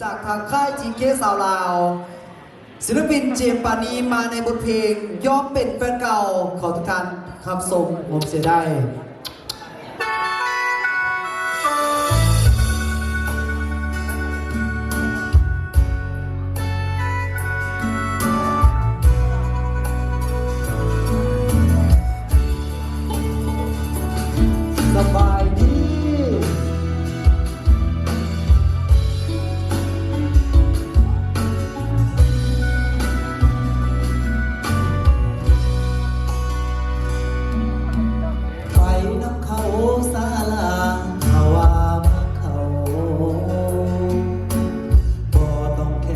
ຈາກທາງຄ້າຍ ຈີເຄ ຊາວລາວ ສິລະປິນ ເຈມ ປານີ ມາໃນບົດເພງ ຍອມເປັນແຟນເກົ່າ ຂໍທຸກທ່ານຮັບຊົມຮ່ວມເຊີຍໄດ້. ສະບາຍດີ. ໄປນຳເຂົາສາລາ ຖ້າວ່າມັກເຂົາ ບໍ່ຕ້ອງແຄ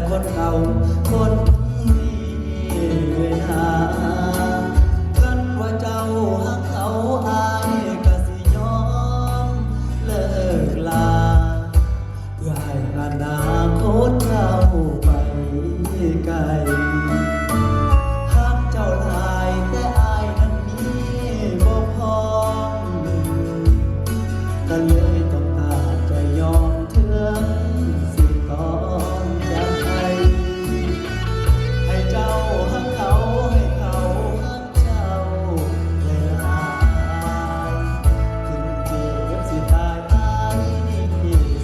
ຄົນເກົ່າຄົນນີ້ນາ. ຄັນວ່າເຈົ້າຮັກເຂົາ ອ້າຍກະຊິຍອມເລີກລາ ເພື່ອໃຫ້ອະນາຄົດເຈົ້າໄປໄກ. ຮັກເຈົ້າຫຼາຍແຕ່ອ້າຍນັ້ນມີບໍ່ພ້ອມ ກໍເລີຍຕ້ອງຕັດໃຈຍອມເທື່ອນຊິຕ້ອງຈາກໄປ. ໃຫ້ເຈົ້າຮັກເຂົາ ໃຫ້ເຂົາຮັກ ເຈົ້າຫຼາຍໆ ເຖິງເຈັບຊິຕາຍ ອ້າຍນີ້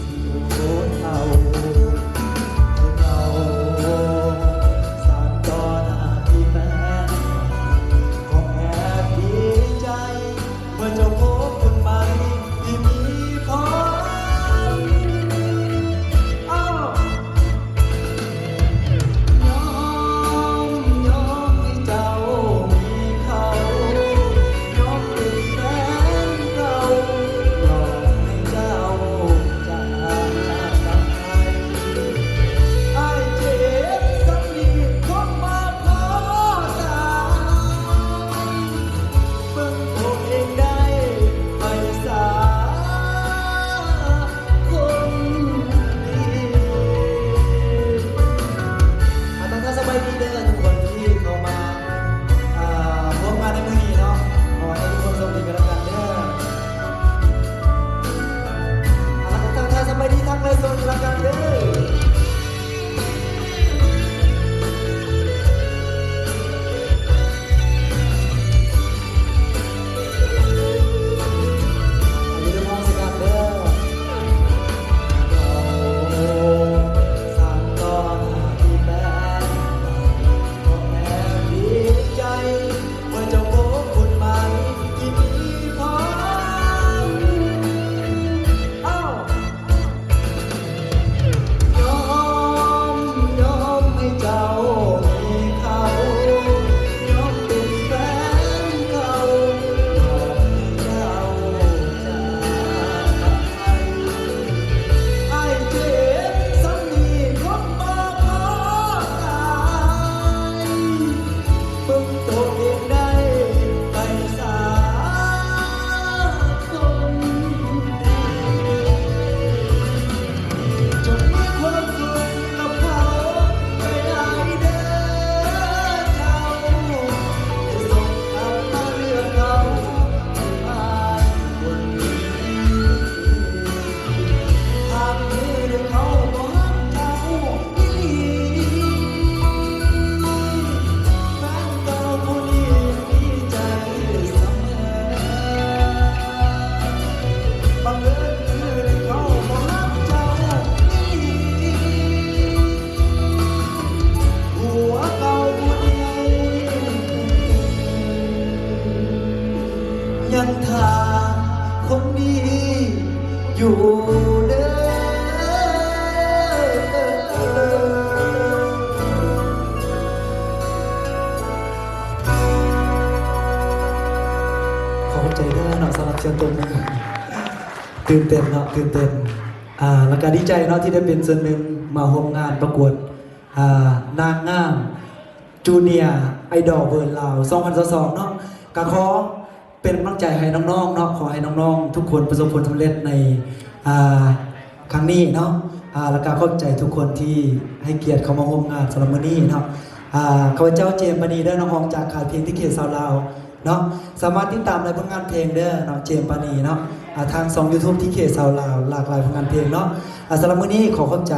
ຊິອົດເອົາ ໃຫ້ເຂົາສານຕໍ່ໜ້າທີ່ແຟນ ກໍແອບດີໃຈ ເມື່ອເຈົ້າພົບຄົນໃໝ່ທີ່ມີຄວາມ ອ້າວ ຍອມ ຍອມໃຫ້ເຈົ້າມີເຂົາ ຍອມເປັນແຟນເກົ່າ ຍອມໃຫ້ເຈົ້າຈາກກັນໄປ. ອ້າຍເຈັບສ່ຳນີ້ຄົງບໍ່ພໍຕາຍ ເບິ່ງໂຕເອງໄດ້ໄປສາຄົນດີ. ອາ ທັກທາຍສະບາຍດີເດີທຸກຄົນທີ່ເຂົ້າມາ ອາ ຮ່ວມງານໃນມື້ນີ້ເນາະ. ຂໍໃຫ້ທຸກຄົນໂຊກດີກັນແລ້ວກັນເດີ. ອາ ທັກທາຍສະບາຍດີທາງໄລຟ໌ສົດກັນແລ້ວກັນເດີ. ຍອມ ຍອມໃຫ້ເຈົ້າມີເຂົາ ຍອມເປັນແຟນເຂົາ ຍອມໃຫ້ເຈົ້າຈາກໄປ. ອ້າຍເຈັບສ່ຳນີ້ຄົງບໍ່ພໍຕາຍ ເບິ່ງໂຕເອງໄດ້ໄປສາຄົນດີ. ຈົ່ງມີຄວາມສຸກກັບເຂົາໄປຫຼາຍເດີເຈົ້າ ສົ່ງກັບມາເລື່ອງເຂົາ ຍັງຖ້າຄົນດີຢູ່ເດີ. ຂໍຂອບໃຈເດີເນາະ ສຳລັບສຽງຕົບມື. ຕື່ນເຕັ້ນເນາະ ຕື່ນເຕັ້ນ ອາ ແລ້ວກະດີໃຈເນາະ ທີ່ໄດ້ເປັນສ່ວນໜຶ່ງມາຮ່ວມງານປະກວດ ອາ ນາງງາມ Junior Idol World ລາວ ສອງພັນຊາວສອງເນາະ. ກະຂໍເປັນກຳລັງໃຈໃຫ້ນ້ອງໆເນາະ ຂໍໃຫ້ນ້ອງໆທຸກຄົນປະສົບຜົນສຳເລັດໃນ ອາ ຄັ້ງນີ້ເນາະ. ອາ ແລ້ວກະຂອບໃຈທຸກຄົນທີ່ໃຫ້ກຽດເຂົ້າມາຮ່ວມງານສຳລັບມື້ນີ້ເນາະ. ອາ ຂ້າພະເຈົ້າ ເຈມ ປານີ ເດີ ນັກຮ້ອງຈາກຄ້າຍເພງ ທີເຄ ຊາວລາວເນາະ. ສາມາດຕິດຕາມໄດ້ຜົນງານເພງເດີເນາະ ເຈມ ປານີ ເນາະ ອາ ທາງຊ່ອງ YouTube ທີເຄ ຊາວລາວ ຫຼາກຫຼາຍຜົນງານເພງເນາະ. ສຳລັບມື້ນີ້ຂໍຂອບໃຈ.